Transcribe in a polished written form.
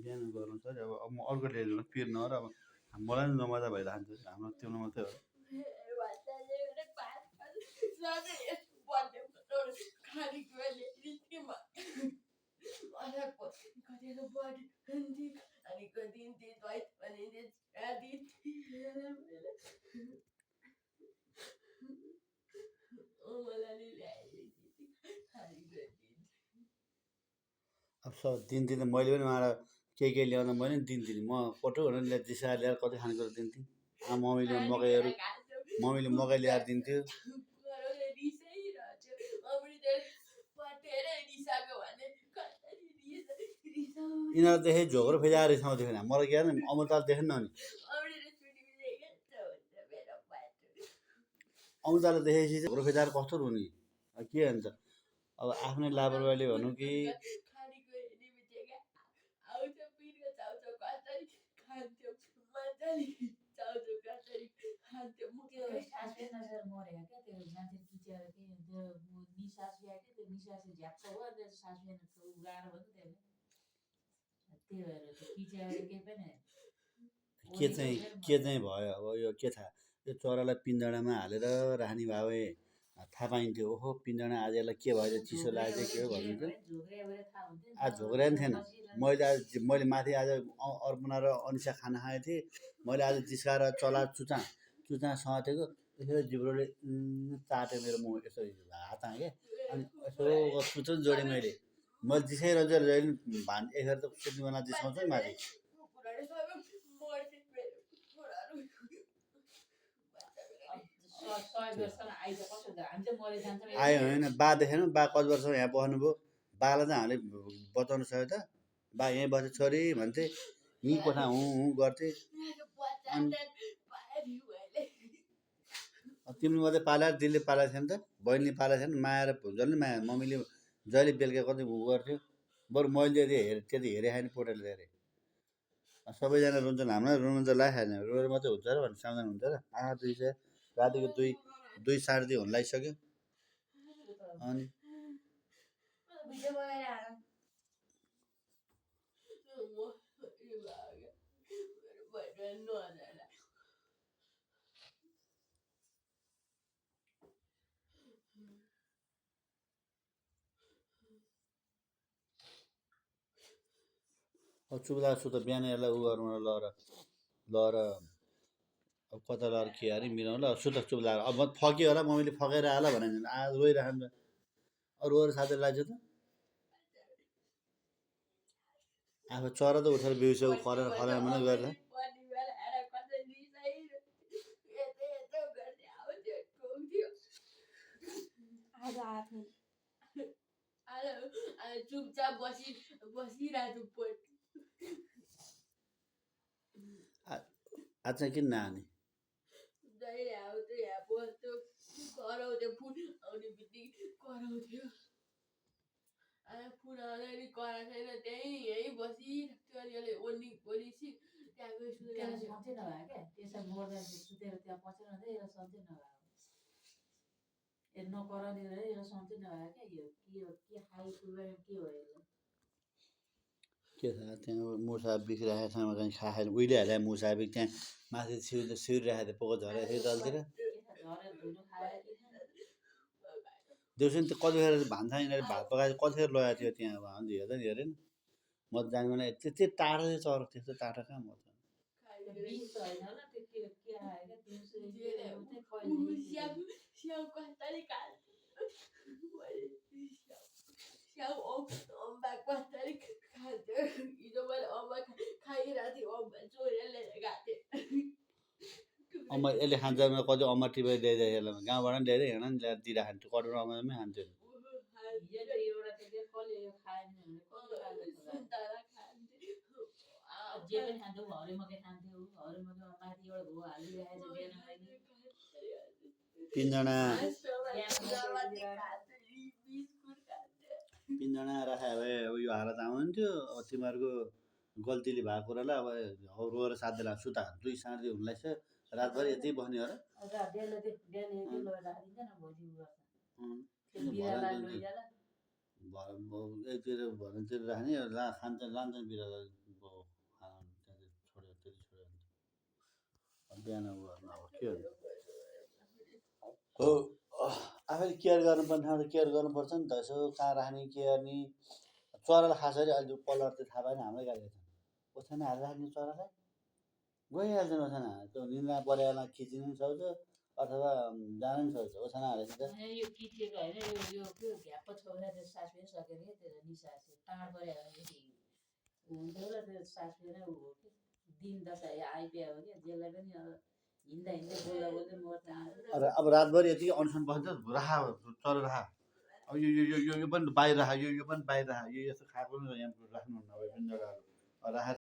बिहान गर्नु छ अब म अर्को ल्याइदिनु पिर नगर अब मलाई नि नमजा भइरहन्छ हाम्रो त्यो मात्रै हो अब दिन मैले पनि उहाँलाई के ल्याउँदा मैले पनि दिन्थेँ म पटो भनेर दिसाएर ल्याएर कतै खानेकुरा दिन्थेँ मम्मीले मकै ल्याएर दिन्थ्यो यिनीहरू देखे झोक्रो फेजाएर रिसाउँथ्यो भने मलाई के अमृताल देखेन नि अमृताले देखेपछि झोक्रो फेजाएर कस्तो रुने के भन्छ अब आफ्नै लापरवाहीले भनौँ कि के चाहिँ भयो अब यो के थाहा यो चरालाई पिञ्जडामा हालेर राख्ने भए भए थाहा पाइन्थ्यो ओहो पिञ्जडा आज यसलाई के भयो चिसो लागेको के हो भनिन्थ्यो आज झोक्र्या नि थिएन मैले माथि आज अर्पणा र अनिसा खाना खाएको थिएँ मैले आज जिस्काएर चला चुचा समातेको यसो जिब्रोले चाट्यो मेरो मुख यसो हात के अनि यसो सुचो जोडेँ मैले जिसाइरहन्छु जहिले एकखेर त सुत्ने जिसाउँछु नि माथि आयो होइन बा देखेन बा कति वर्षमा यहाँ बस्नुभयो बालाई चाहिँ हामीले बचाउनु सक्यो त बा यहीँ बसेर छोरी भन्थे यहीँ कोठा हुँ गर्थे तिमीले मात्रै पालेर दिदीले पालेको थिएन त बहिनीले पालेको थिएन माया र जसले माया मम्मीले जहिले बेलुका कति गर्थ्यो बरु मैले त्यति हेरेँ खाएँ पोटेले धेरै सबैजना रुन्छन् हामीलाई रुनु त लागिहाल्छ रोएर मात्रै हुन्छ र भन्ने सम्झना हुन्छ र आँखा दुई रातिको 2 साढे 2 हुन लागिसक्यो अनि चुप्ला छु त बिहान यसलाई उ गरौँ ल र अब कता लगाएर के अरे मिलाउँ ल सुत चुप लगाएर अब फक्यो होला मम्मीले फकाएर आला भने रोइरहन्छ अब रोएर साथै लाग्छ त आफू चरा त उठेर बिउस्यो खरेर मात्रै गरेर चुपचाप बसिरहेको आज किन नआने कराउँथ्यो फुल आउने बित्तिकै कराउँथ्यो फुल आउँदाखेरि करा छैन त्यहीँ यहीँ बसिरहेको थियो अनि ओली ओलीसी त्यहाँ गई सन्चै नभयो क्या त्यसमा मर्दा सुतेर त्यहाँ पसेर यसलाई सन्चै नभयो नकराउने यसलाई सन्चै नभयो क्या के खाइ के हो के थाहा त्यहाँ मुसा बिग्रिरहेको ठाउँमा कहीँ खाएर उहिलेहाल्यो मुसा बिग त्यहाँ माथि सिउरिरहेको थियो पोको झरेको थियो तलतिर देउसन त्यो कतिखेर भान्सा यिनीहरू भात पकाएर कतिखेर लगाएको थियो त्यहाँ हेर्दा नि हेरेन म त जान्दिनँ त्यति टाढो चरो त्यस्तो टाढो कहाँ मर्छ अम्मा यसले खान्छ कति अम्मा टिपेर ल्याइदिएर गाउँबाट पनि ल्याइदिएर हिँड नि ल्याएर दिइराख्थ्यो कटुरो अम्मामै खान्थ्यो पिञ्जना राखे भए अब यो हालत आउँथ्यो अब तिमीहरूको गल्तीले भएको कुरालाई अब रोएर साथ दिएर सुता 2 साढे 2 हुनलाई छ रातभरि यति बस्ने हो र यतिर भनेतिर राख्ने खान्छन् लान्छन् बिरालो खाना छोड्यो त्यति छोड्यो बिहान उ गर्नु अब के गर्नु हो आफैले केयर गर्नुपर्ने ठाउँमा केयर गर्नुपर्छ नि त यसो कहाँ राख्ने के गर्ने चरालाई खास गरी अहिले पल्लो त्यो थाहा पाएन हाम्रै गाडी छ ओछ्यानमा हालेर राख्ने चरालाई गइहाल्छन् ओछ्याना त्यो निन्द्रा परेको बेला खिचिन पनि सक्छ अथवा जान पनि सक्छ ओछ्याना हालेपछि त यो किटेको होइन यो के भ्याप्प छोरा त्यो सासुले सकेर के त्यो निसा टाढ परे देउला त्यो सासुले उ हो कि दिन दशा आइप्या हो कि जेलाई पनि हिँड्दा हिँड्दै बोल्दा बोल्दै मर्छ अब रातभरि यति अनसन बस्छ राखा चरा राखा अब यो पनि बाहिर राख यो पनि बाहिर राख यो यस्तो खाएको पनि यहाँ राख्नुहुन्न अब पिञ्जडाहरू राखेर